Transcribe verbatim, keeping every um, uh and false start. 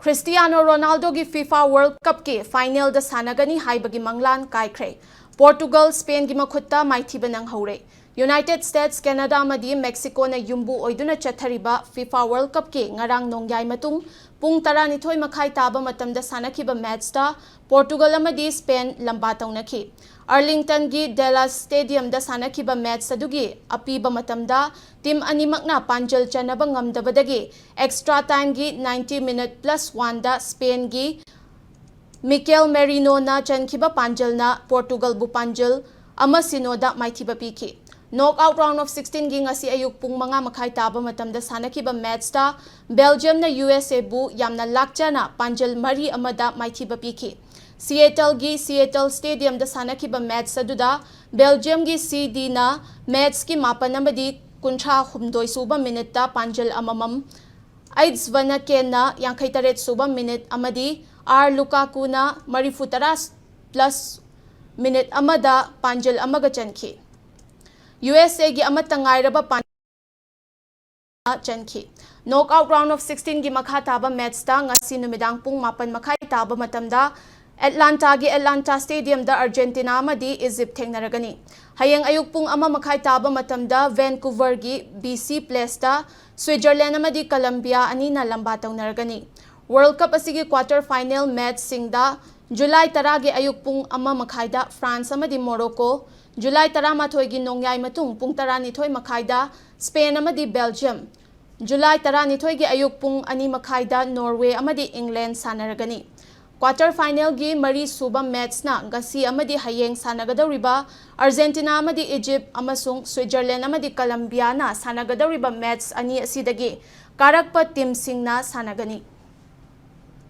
Cristiano ꯔꯣꯅꯥꯜꯗꯣꯒꯤ FIFA world ꯀꯞꯀꯤ ꯐꯥꯏꯅꯦꯜꯗ ꯁꯥꯟꯅꯒꯅꯤ ꯍꯥꯏꯕꯒꯤ ꯃꯪꯂꯥꯟ ꯀꯥꯏꯈ꯭ꯔꯦ꯫ ꯄꯣꯔꯇꯨꯒꯜ ꯁ꯭ꯄꯦꯟꯒꯤ ꯃꯈꯨꯠꯇ ꯃꯥꯏꯊꯤꯕ ꯅꯪꯍꯧꯔꯦ꯫ ꯌꯨꯅꯥꯏꯇꯦꯗ ꯁ꯭ꯇꯦꯠꯁ, ꯀꯦꯅꯥꯗꯥ ꯑꯃꯗꯤ ꯃꯦꯛꯁꯤꯀꯣꯅ ꯌꯨꯝꯕꯨ ꯑꯣꯏꯗꯨꯅ ꯆꯠꯊꯔꯤꯕ ꯐꯤꯐꯥ ꯋꯥꯔꯜꯗ ꯀꯞꯀꯤ ꯉꯔꯥꯡ ꯅꯣꯡꯌꯥꯏ ꯃꯇꯨꯡ ꯄꯨꯡ ꯇꯔꯥꯅꯤꯊꯣꯏ ꯃꯈꯥꯏ ꯇꯥꯕ ꯃꯇꯝꯗ ꯁꯥꯟꯅꯈꯤꯕ ꯃꯦꯆꯇ ꯄꯣꯔꯇꯨꯒꯜ ꯑꯃꯗꯤ ꯁ꯭ꯄꯦꯟ ꯂꯝꯕꯥ ꯇꯧꯅꯈꯤ꯫ ꯑꯥꯔꯂꯤꯡꯇꯟꯒꯤ ꯗꯦꯂꯥꯁ ꯁ꯭ꯇꯦꯗꯤꯌꯝꯗ ꯁꯥꯟꯅꯈꯤꯕ ꯃꯦꯆ ꯑꯗꯨꯒꯤ ꯑꯄꯤꯕ ꯃꯇꯝꯗ ꯇꯤꯝ ꯑꯅꯤꯃꯛꯅ ꯄꯥꯟꯖꯜ ꯆꯟꯅꯕ ꯉꯝꯗꯕꯗꯒꯤ ꯑꯦꯛꯁꯇ꯭ꯔꯥ ꯇꯥꯏꯝꯒꯤ ꯅꯥꯏꯟꯇꯤ ꯃꯤꯅꯤꯠ ꯄ꯭ꯂꯁ ꯋꯥꯟꯗ ꯁ꯭ꯄꯦꯟꯒꯤ ꯃꯤꯀꯦꯜ ꯃꯦꯔꯤꯅꯣꯅ ꯆꯟꯈꯤꯕ ꯄꯥꯟꯖꯜꯅ ꯄꯣꯔꯇꯨꯒꯜꯕꯨ ꯄꯥꯟꯖꯜ ꯑꯃ ꯁꯤꯅꯣꯗ ꯃꯥꯏꯊꯤꯕ ꯄꯤꯈꯤ꯫ ꯅꯣꯛ ꯑꯥꯎꯠ ꯔꯥꯎꯟ ꯑꯣꯐ ꯁꯤꯛꯁꯇꯤꯟꯒꯤ ꯉꯁꯤ ꯑꯌꯨꯛ ꯄꯨꯡ ꯃꯉꯥ ꯃꯈꯥꯏ ꯇꯥꯕ ꯃꯇꯝꯗ ꯁꯥꯟꯅꯈꯤꯕ ꯃꯦꯆꯇ ꯕꯦꯜꯖꯤꯌꯝꯅ ꯌꯨ ꯑꯦꯁ ꯑꯦꯕꯨ ꯌꯥꯝꯅ ꯂꯥꯛꯆꯅ ꯄꯥꯟꯖꯜ ꯃꯔꯤ ꯑꯃꯗ ꯃꯥꯏꯊꯤꯕ ꯄꯤꯈꯤ꯫ ꯁꯤꯌꯦꯇꯜꯒꯤ ꯁꯤꯌꯦꯇꯜ ꯁ꯭ꯇꯦꯗꯤꯌꯝꯗ ꯁꯥꯟꯅꯈꯤꯕ ꯃꯦꯆ ꯑꯗꯨꯗ ꯕꯦꯜꯖꯤꯌꯝꯒꯤ ꯁꯤ ꯗꯤꯅ ꯃꯦꯆꯀꯤ ꯃꯥꯄꯟ ꯑꯃꯗꯤ ꯀꯨꯟꯊ꯭ꯔꯥ ꯍꯨꯝꯗꯣꯏ ꯁꯨꯕ ꯃꯤꯅꯤꯠꯇ ꯄꯥꯟꯖꯜ ꯑꯃꯃꯝ, ꯑꯩꯠꯁ ꯚꯅ ꯀꯦꯟꯅ ꯌꯥꯡꯈꯩ ꯇꯔꯦꯠ ꯁꯨꯕ ꯃꯤꯅꯤꯠ ꯑꯃꯗꯤ ꯑꯥꯔ ꯂꯨꯀꯥꯀꯨꯅ ꯃꯔꯤꯐꯨ ꯇꯔꯥ ꯄ꯭ꯂꯁ ꯃꯤꯅꯤꯠ ꯑꯃꯗ ꯄꯥꯟꯖꯜ ꯑꯃꯒ ꯆꯟꯈꯤ꯫ ꯌꯨ ꯑꯦꯁ ꯑꯦꯒꯤ ꯑꯃꯠꯇ ꯉꯥꯏꯔꯕ ꯄꯥꯟ ꯆꯟꯈꯤ꯫ ꯅꯣꯛ ꯑꯥꯎꯠ ꯔꯥꯎꯟ ꯑꯣꯐ ꯁꯤꯛꯁꯇꯤꯟꯒꯤ ꯃꯈꯥ ꯇꯥꯕ ꯃꯦꯆꯇ ꯉꯁꯤ ꯅꯨꯃꯤꯗꯥꯡ ꯄꯨꯡ ꯃꯥꯄꯟ ꯃꯈꯥꯏ ꯇꯥꯕ ꯃꯇꯝꯗ ꯑꯦꯠꯂꯥꯟꯇꯥꯒꯤ ꯑꯦꯠꯂꯥꯟꯇꯥ ꯁ꯭ꯇꯦꯗꯤꯌꯝꯗ ꯑꯥꯔꯖꯦꯟꯇꯤꯅꯥ ꯑꯃꯗꯤ ꯏꯖꯤꯞ ꯊꯦꯡꯅꯔꯒꯅꯤ꯫ ꯍꯌꯦꯡ ꯑꯌꯨꯛ ꯄꯨꯡ ꯑꯃ ꯃꯈꯥꯏ ꯇꯥꯕ ꯃꯇꯝꯗ ꯚꯦꯟꯀꯨꯚꯔꯒꯤ ꯕꯤ ꯁꯤ ꯄ꯭ꯂꯦꯁꯇ ꯁ꯭ꯋꯤꯖꯔꯂꯦꯟ ꯑꯃꯗꯤ ꯀꯂꯝꯕꯤꯌꯥ ꯑꯅꯤꯅ ꯂꯝꯕꯥ ꯇꯧꯅꯔꯒꯅꯤ꯫ ꯋꯥꯔꯜꯗ ꯀꯞ ꯑꯁꯤꯒꯤ ꯀ꯭ꯋꯥꯇꯔ ꯐꯥꯏꯅꯦꯜ ꯃꯦꯆꯁꯤꯡꯗ ꯖꯨꯂꯥꯏ ꯇꯔꯥꯒꯤ ꯑꯌꯨꯛ ꯄꯨꯡ ꯑꯃ ꯃꯈꯥꯏꯗ ꯐ꯭ꯔꯥꯟꯁ ꯑꯃꯗꯤ ꯃꯣꯔꯣꯀꯣ, ꯖꯨꯂꯥꯏ ꯇꯔꯥꯃꯥꯊꯣꯏꯒꯤ ꯅꯣꯡꯌꯥꯏ ꯃꯇꯨꯡ ꯄꯨꯡ ꯇꯔꯥꯅꯤꯊꯣꯏ ꯃꯈꯥꯏꯗ ꯁ꯭ꯄꯦꯟ ꯑꯃꯗꯤ ꯕꯦꯜꯖꯤꯌꯝ, ꯖꯨꯂꯥꯏ ꯇꯔꯥꯅꯤꯊꯣꯏꯒꯤ ꯑꯌꯨꯛ ꯄꯨꯡ ꯑꯅꯤ ꯃꯈꯥꯏꯗ ꯅꯣꯔꯋꯦ ꯑꯃꯗꯤ ꯏꯪꯂꯦꯟ ꯁꯥꯟꯅꯔꯒꯅꯤ꯫ ꯀ꯭ꯋꯥꯇꯔ ꯐꯥꯏꯅꯦꯜꯒꯤ ꯃꯔꯤ ꯁꯨꯕ ꯃꯦꯆꯅ ꯉꯁꯤ ꯑꯃꯗꯤ ꯍꯌꯦꯡ ꯁꯥꯟꯅꯒꯗꯧꯔꯤꯕ ꯑꯥꯔꯖꯦꯟꯇꯤꯅꯥ ꯑꯃꯗꯤ ꯏꯖꯤꯞ ꯑꯃꯁꯨꯡ ꯁ꯭ꯋꯤꯖꯔꯂꯦꯟ ꯑꯃꯗꯤ ꯀꯂꯝꯕꯤꯌꯥꯅ ꯁꯥꯟꯅꯒꯗꯧꯔꯤꯕ ꯃꯦꯆ ꯑꯅꯤ ꯑꯁꯤꯗꯒꯤ ꯀꯥꯔꯛꯄ ꯇꯤꯝꯁꯤꯡꯅ ꯁꯥꯟꯅꯒꯅꯤ꯫